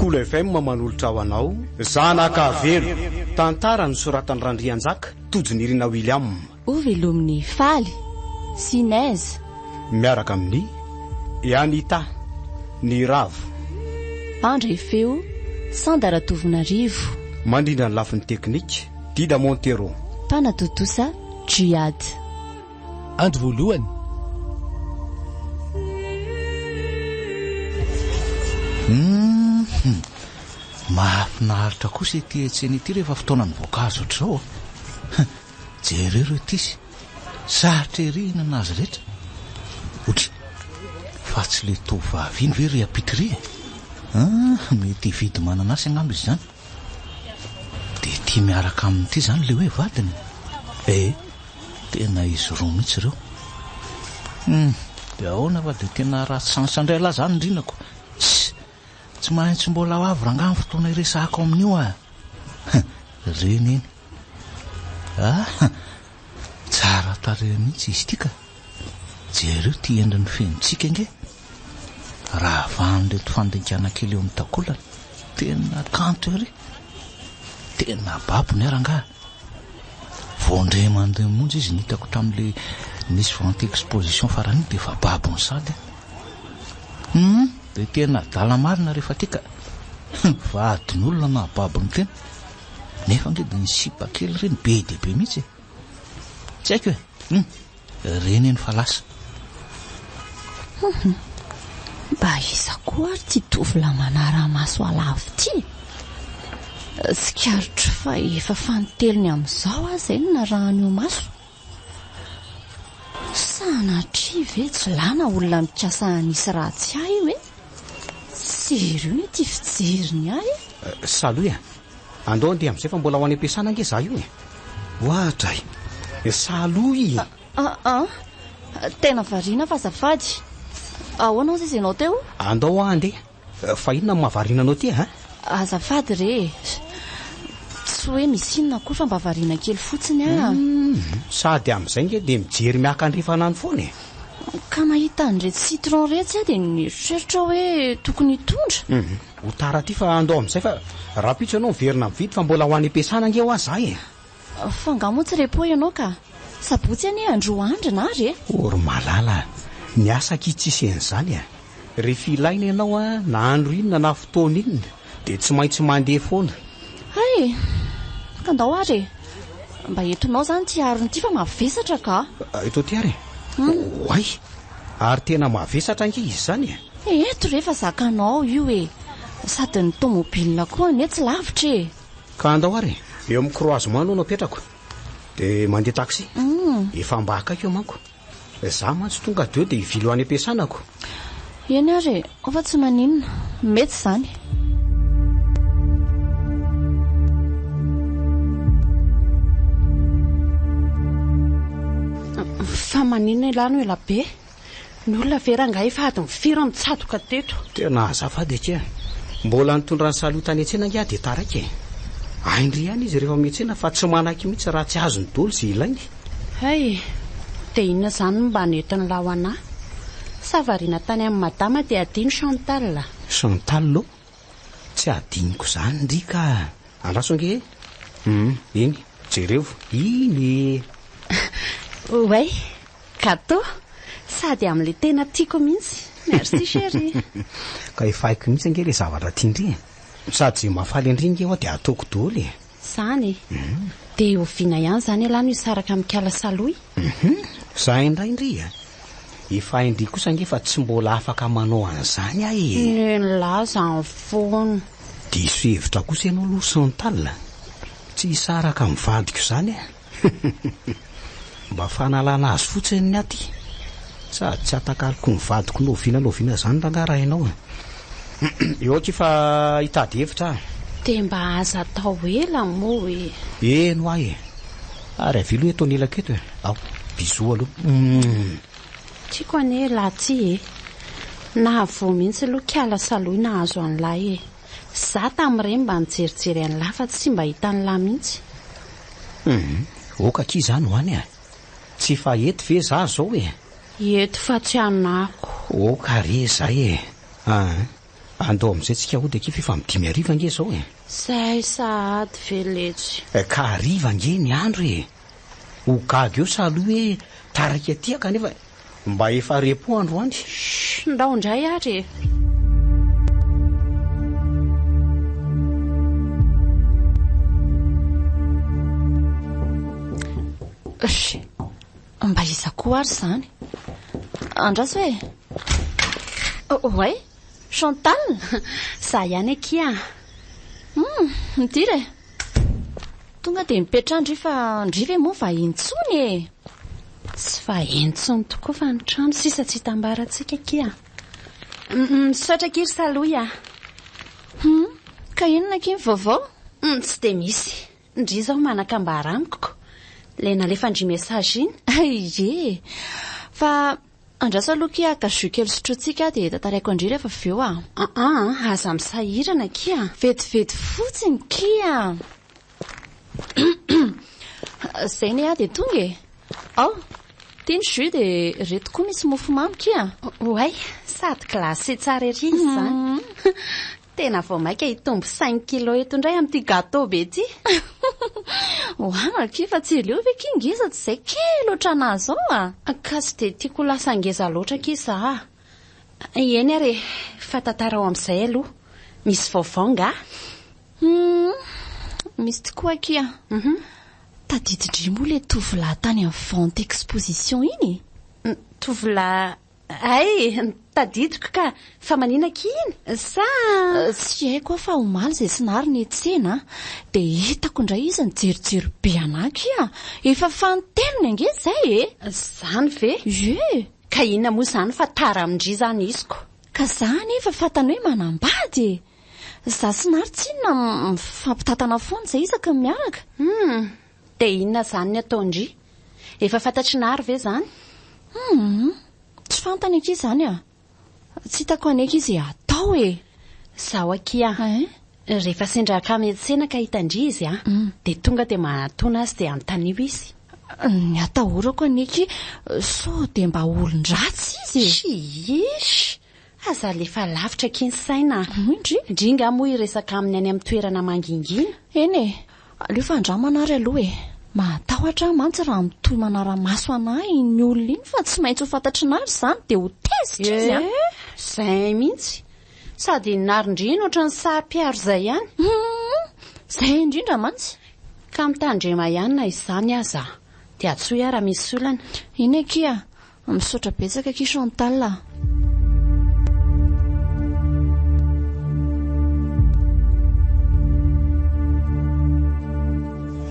Kolo FM manolotra ho anao Zanakavelo, tantara nosoratan'i Randrianjaka Tojonirina William. Ho velomin'i Faly sy Nez. Miaraka amin'i Anita, Niravo. André Feo, Sanda Ratovonarivo. Mandrindra ny lafiny teknika, Dida Montero. Mpanatontosa, Djihad. Andro voalohany. Hum, mahafinaritra kosa ity etsena ity rehefa fotoanan'ny voankazo ohatr'izao a. Jereo ireo tisy, sarotra ery hihinana azy rehetra. Otry, fa tsy ilay tovovavy iny ve ry ampita ry e? Ah, mety hividy mananasy angamba izy izany. Dia ity miaraka aminy ity izany ilay hoe vadiny? Eh, tena izy roa mihitsy ireo. Hum, dia ahoana fa dia tena ratsy chance indray lahy izany ndrinako. Tss, tsy maintsy mbola ho avy rangahy ny fotoana hiresahako amin'io ah. Reny iny. Ah, tsara tarehy mihitsy izy ity ka. Jereo ity endriny feno tsiky ange. Rahavahan'ireto fandingana kely eo amin'ny takolany. Tena kanto ery. Tena babony aho rangahy. Vao indray mandeha monja izy no hitako tamin'ilay nisy vente exposition farany iny dia efa babony sady aho. Hum, dia tena adala marina rehefa aty ka. Vadin'olona nahababo ny tena. Nefa ange dia ny sipa kely ireny be dia be mihitsy e. Tsy haiko e. Hum, ireny eny fa lasa. Hum, mba iza koa ary ity tovolahy manara-maso halava ity e? Tsikaritro fa efa fanintelony amin'izao aho izay no narahany eo maso. Sanatria ve tsy lana olona mikasa hanisy ratsy ahy io e? Jereo anie ity fijeriny ahy e! Salohy a! Andao andeha amin'izay fa mbola ho any am-piasana ange izaho io e! Oadray! Salohy! Aa! Tena variana fa azafady! Ahoana hozy izy ianao teo? Andao aho andeha! Fa inona no mahavariana anao aty a? Azafady re e! Tsy hoe misy inona akory fa mba variana kely fotsiny aho. Hum, sady amin'izay nge dia mijery miaka andrefana any foana e! Ka nahita an'ireto citron iretsy aho dia nieritreritra hoe tokony hitondra. Hum, ho tara aty fa andao amin'izay fa rahampitso ianao miverina mividy fa mbola ho any am-piasana ange hoa za e! Fa angaha moa tsy repos ianao ka? Sabotsy anie androandrina ary e! O ry malala a! Ny asa akia tsisy an'izany a! Rehefa ilaina ianao a, na andro inona na fotoana inona, dia tsy maintsy mandeha foana. Hay! Ka ndao ary e! Mba entinao izany ity harona ity fa mavesatra ka! Eto aty ary e! Oay! Ary tena mavesatra ange izy izany e! Eto re fa zakanao io e! Sady ny tomobile koa anie tsy lavitra e! Ka andao ary e! Eo amin'ny croisement aloha no apetrako dia mandeha taxi. Efa mba akaiky eo manko. Za mantsy tonga dia eo dia hivily ho any am-piasana ko. Eny ary e, ao fa tsy maninona. Mety izany. Fa maninona ialahy no ela be? Ny olona ve rangahy efa adiny firy no nitsatoka teto? Tena azafady akia. Mbola nitondra an'i Saliou tany an-tsena ange aho dia taraiky e. Hain-dry ihany izy rehefa miantsena fa tsy manaiky mihitsy raha tsy azony daholo izay ilainy. Hay! Dia inona izany no mba nentin'lah ho anà? Sa variana tany amin'i madama dia adino Chantal? Chantal ô? Tsy adinoko izany ndry ka! Andraso ange e! Hum, iny, jereo, iny e! Oay! Gâteau! Sady amin'ilay tena tiako mihitsy. Merci chérie. Ka efa haiko mihitsy ange ilay zavatra tian-dry e. Sady izay mahafaly an-dry ange hoa dia ataoko daholo e. Izany e. Dia oviana ihany izany ialahy no hisaraka amin'i Kala Salohy? Hum, za indray ndry a. Efa hain-dry kosa ange fa tsy mbola afaka manao an'izany aho e. Nilaza ny foana. Diso hevitra kosa ianao aloha Chantal. Tsy hisaraka amin'ny vadiko izany aho. Mba fanalana azy fotsiny ny aty. Sady tsy atakaloko ny vadiko n'oviana n'oviana izany rangahy raha ianao e. Eo akia fa hitady hevitra aho. Dia mba aza atao ela moa e. Eny hoa e. Ary avia aloha eto anilako eto e. Ao, bisous aloha. Tiako anie elah ty e. Nahavoa mihitsy aloha kiala salohy nahazo an'lah e. Za tamin'ireny mba nijerijery an'lah fa tsy mba hitan'lah mihitsy. Hum, ok akia zany ho any a! Tsy efa eto ve za zao e? Eto fa tsy anako. Ok re zay e! Aa. Andao amin'izay tsika hody akia f'efa amin'ny 5 hariva ange izao e. Zay sahady ve letsy. Ka hariva ange ny andro e. Ho gaga eo Salohy hoe taraiky aty aho kanefa mba efa repos androany. Shh, ndao indray ary e. Shh, mba iza koa ary izany? Andraso e. Oay, Chantal! Za ihany akia. Hum, midira e. Tonga dia mipetraha ndry fa ndry ve moa vahiny intsony e! Tsy vahiny intsony tokoa fa ny trano sisa tsy hitambarantsika akia. Misaotra akia ry Salohy a! Hum, ka inona akia ny vaovao? Tsy dia misy. Ndry izao manan-kambara amiko ko. Ilay nalefan-dry message iny. Ie! Fa Andraso aloha akia haka jus kely sotrointsika aho dia tantaraiko an-dry rehefa avy eo ah. Aa, aza misahirana akia. Vetivety fotsiny kia. Zay ne aho dia tonga e. Ao, ty ny jus dia reto koa misy mofomamy kia. Oay, sady glacé tsara ery izy izany. Tena vao maika hitombo cinq kilos eto indray amin'ity gâteau be ity. Hoana akia fa tsy aleo ve akia ngeza tsy izay kely ohatranà zao a! Ka tsy dia tiako ho lasa ngeza loatra akia za a! Eny ary e, fa tantarao amin'izay aloha. Misy vaovao nga? Hum, misy tokoa akia. Tadidin-dry moa ilay tovolahy tany amin'ny vente exposition iny e? Tovolahy Hay, tadidiko ka! Fa manina akia iny? Sa. Tsy haiko aho fa omaly izay tsy nary niantsena dia hitako indray izy nijerijery be anà akia! Efa fanintelony ange izay e! Izany ve? Ie! Ka inona moa izany fa tara amin-dry izany iziko? Ka za anefa fantany hoe manambady e! Za sy Nary tsinona mifampitantana foana izay isaky ny miaraka. Hum! Dia inona izany ny ataon-dry? Efa fantatr'i Nary ve izany? Humm, tsy fantany akia izany a! Tsy hitako anie akia izay atao e! Izaho akia, rehefa sendra akama etsena ka hitan-dry izy a, dia tonga dia manatona azy dia anontanio izy. Ny atahorako anie akia sao dia mba olon-dratsy izy e! Shiish! Aza alefa lavitra akia ny saina a! Hoy ndry. Ndry nga moa hiresaka aminy any amin'ny toerana mangingina? Eny e! Aleo fa andramana ary aloha e! Mahatahotra aho mantsy raha mitohy manara-maso anà iny olona iny fa tsy maintsy ho fantatry Nary izany dia ho tezitra izy an! Eh! Izay mihitsy! Sady iny Nary ndry iny ohatran'ny saro-piaro izay ihany. Hum! Izay indrindra mantsy! Ka mitandrema ihany na izany aza dia antsoy aho raha misy olana. Iny akia! Misaotra betsaka akia Chantal a!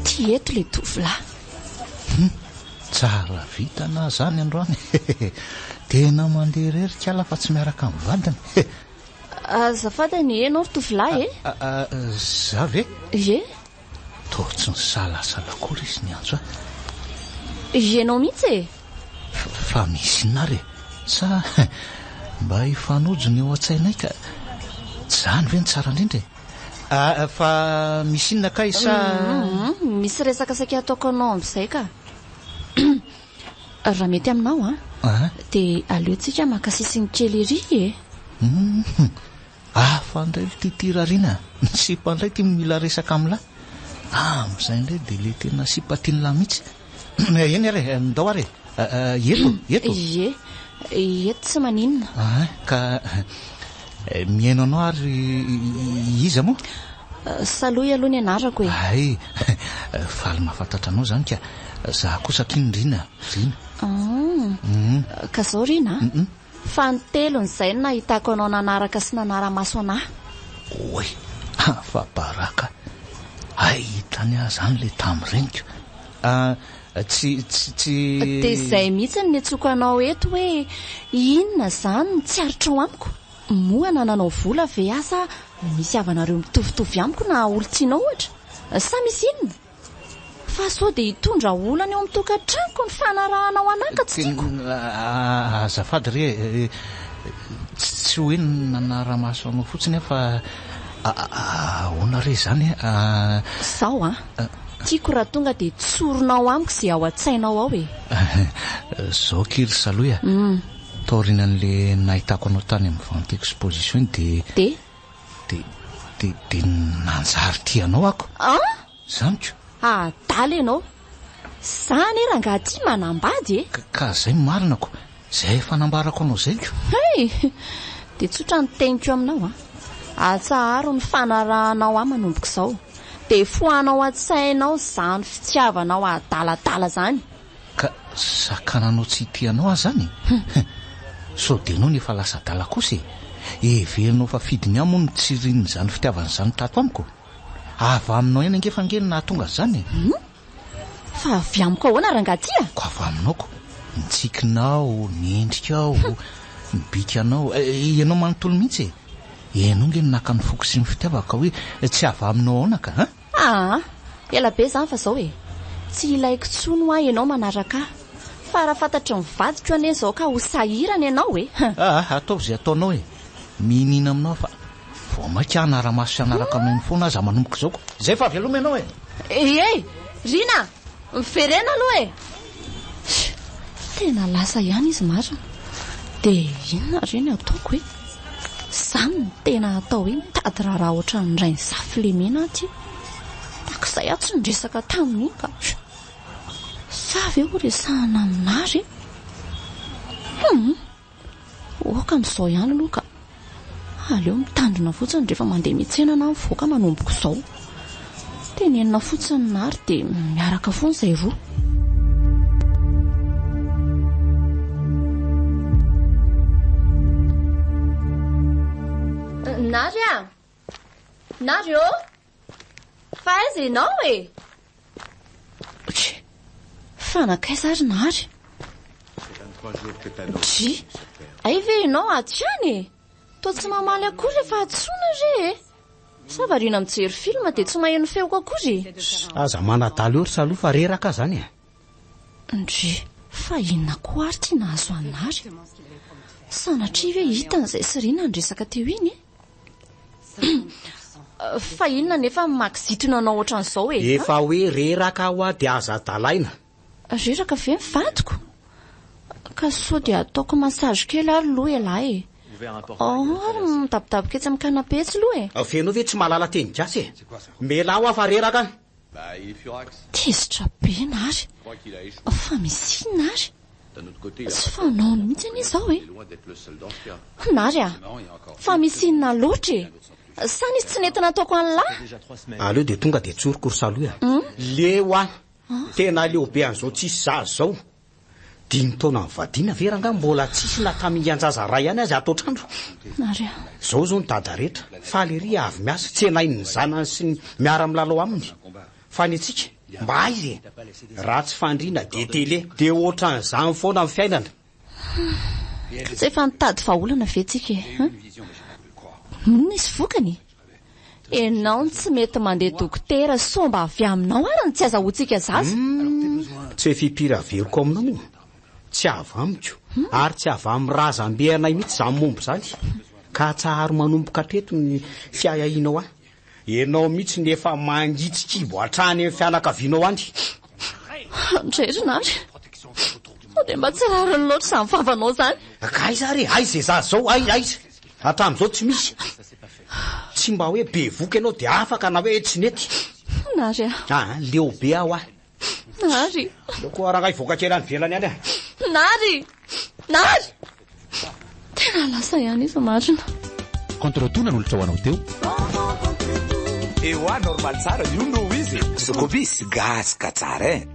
Ty eto le tovolahy. Hum! Tsara vintana zany androany e! Tena mandeha irery kala fa tsy miaraka amin'ny vadiny e! Azafady anie ianao ry tovolahy e! Za ve? Ie. Toa tsy nisalasala akory izy niantso ahy. Ianao mihitsy e! Fa misy inona ary e? Sa mba hifanojo ny ao an-tsainay ka tsy izany ve no tsara indrindra e? Ah, fa misy inona kay sa. Misy resaka saika hataoko anao amin'izay ka. Raha mety aminao an, dia aleontsika maka sisiny kely ery e! Hafa indray ity ity Rarina a! Ny sipa indray ity mila resaka amin'lah. Amin'izay indray dia ilay tena sipa tian'lah mihitsy. Eny ary e, ndao ary e. Eto, eto. Ie, eto tsy maninona. Ah, ka mihaino anao ary iza moa? Salohy aloha ny anarako e. Hay, faly mahafantatra anao izany ka. Za kosa akia ny Rina, Rina. Ah, ka izao Rina a. Fanintelony izay no nahitako anao nanaraka sy nanara-maso anà. Oay, afa-baraka. Hay hitany aho izany ilay tamin'ny reniko. Ah, tsy, tsy, tsy. Dia izay mihitsy no niantsoako anao eto hoe inona izany no tsy aritrao amiko? Moa anananao vola ve aho sa misy havanareo mitovitovy amiko na olon-tianao ohatra? Sa misy inona? Fa sao dia hitondra olana eo amin'ny tokantranoko ny fanarahanao anà ka tsy tiako. Azafady re e, tsy hoe nanara-maso anao fotsiny aho fa ahoana re izany e? Izao an, tiako raha tonga dia tsorinao amiko izay ao an-tsainao ao e. Izao akia ry Salohy a. Taorianan'le nahitako anao tany amin'ny vente exposition iny dia Dia? dia dia dia nanjary tia anao ako. An? Zany ko. Adala ianao. Za anie rangahy ty manambady e. Ka zay no marina ko. Zay efa nambarako anao zay ko. Hay! Dia tsotra ny teniko aminao an. Atsaharo ny fanarahanao ahy manomboka izao. Dia foanao an-tsainao izany fitiavanao adaladala izany. Ka sakananao tsy hitia anao aho izany e? Sao dia ianao no efa lasa adala kosa e? Heverinao fa fidiny ahy moa no tsirian'izany fitiavana izany tato amiko? Avy aminao ihany ange fa ange no nahatonga an'izany e! Hum? Fa avy amiko ahoana rangahy ty a? Ko avy aminao ko! Ny tsikinao, ny endrikao, ny bikanao, ianao manontolo mihitsy e! Ianao ange no naka ny foko sy ny fitiavako ka hoe tsy avy aminao ahoana ka an? Aa! Ela be izany fa izao e! Tsy ilaiko intsony hoa ianao manaraka ahy. Fa raha fantatry ny vadiko anie izao ka ho sahirana ianao e! Aa! Ataovy izay ataonao e! Mihiniana aminao aho fa vao mainka hanara-maso sy hanaraka anao eny foana aza manomboka izao ko! Izay fa veloma ianao e! Ee! Rina! Miverena aloha e! Tena lasa ihany izy marina. Dia inona re ny ataoko e? Izany no tena atao hoe mitady raharaha ohatran'ny rain'i Lemena aty. Tahaka izay aho tsy niresaka taminy iny ka. Sa ve ho resahana aminà re? Hum! Ok amin'izao ihany aloha ka. Aleo mitandrina fotsiny rehefa mandeha miantsena na mivoaka manomboka izao. Tenenina fotsiny Nary dia miaraka foana izay roa. Nary a! Nary ô! Fa aiza ianao e? Dry! Fa nankaiza ary Nary? Dry! Hay ve ianao ato ihany e? Toa tsy mamaly akory rehefa antsoina re e! Sa variana mijery film dia tsy maheno feoko akory e? Aza manadala eo ry Saloha fa reraka aho zany e! Ndry! Fa inona koa ary ity nahazo an'i Nary? Sanatria ve hitany izay sy Rina niresaka teo iny e? Fa inona nefa no maha-kizitina anao ohatran'izao e? Efa hoe reraka aho hoa dia aza adalaina. Reraka ve ny vadiko? Ka sao dia ataoko massage kely ary loha ialahy e. Ao ary midabodaboka etsy amin'ny canapé etsy loha e. Feno ve tsy mahalala teny gasy e? Mialà hoa fa reraka an! Tezitra be Nary. Fa misy inona ary? Tsy fanaony mihitsy anie izao e! Nary a! Fa misy inona loatra e? Sa nisy tsy nety nataoko an'lah? Aleo dia tonga dia tsoriko ry Salohy a! Leo aho! Tena leo be an'izao tsisy zaza izao! Dimy taona nivadiana ve rangahy mbola tsisy na tamingan-jaza ray ihany aza ato an-trano? Nary a! Izao izao ny dada rehetra, faly ery avy miasa, tsenain'ny zanany sy ny miara-milalao aminy. Fa ny antsika, mba aiza e? Raha tsy fandriana dia télé, dia ohatran'izany foana ny fiainana. Ka tsy efa nitady vahaolana ve tsika e? Hein? Moa nisy vokany? Enao no tsy mety mandeha dokotera sao mba avy aminao ary ny tsy azahoantsika zaza. Humm, tsy efa impiry averiko aminao moa? Tsy avy amiko, ary tsy avy amin'ny razambe anay mihitsy izany momba izany. Ka atsaharo manomboka hatreto ny fiahiahianao ahy. Ianao mihitsy no efa mangitsy kibo hatrany amin'ny fianakavianao any. Andray ry Nary. Sao dia mba tsy rariny loatra izany vavanao izany. Ka aiza ary e? Aiza izay zaza izao? Aiza, aiza? Hatramin'izao tsy misy. Tsy mba hoe bevoka ianao dia afaka na hoe tsy nety. Nary a. Ah, leo be aho ah. Nary. Aleo koa rangahy hivoaka kely any ivelany any ah. Nary! Nary! Tena lasa ihany izy marina. Contre tout nanolotra ho anao teo. Ewa normal tsara io no izy e. Sokobis gasy ka tsara eh.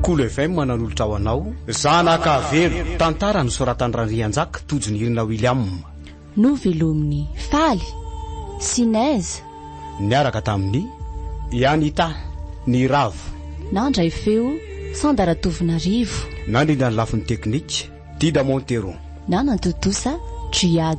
Kolo FM nanolotra ho anao Zanakavelo, tantara nosoratan'i Randrianjaka Tojo Nirina William. Novelomin'i Faly sy Nez. Niaraka tamin'i Yanita, Niravo. Nandray feo, Sanda Ratovonarivo. Nandrindra ny lafiny teknika, Dida Montero. Nanatontosa, Djihad.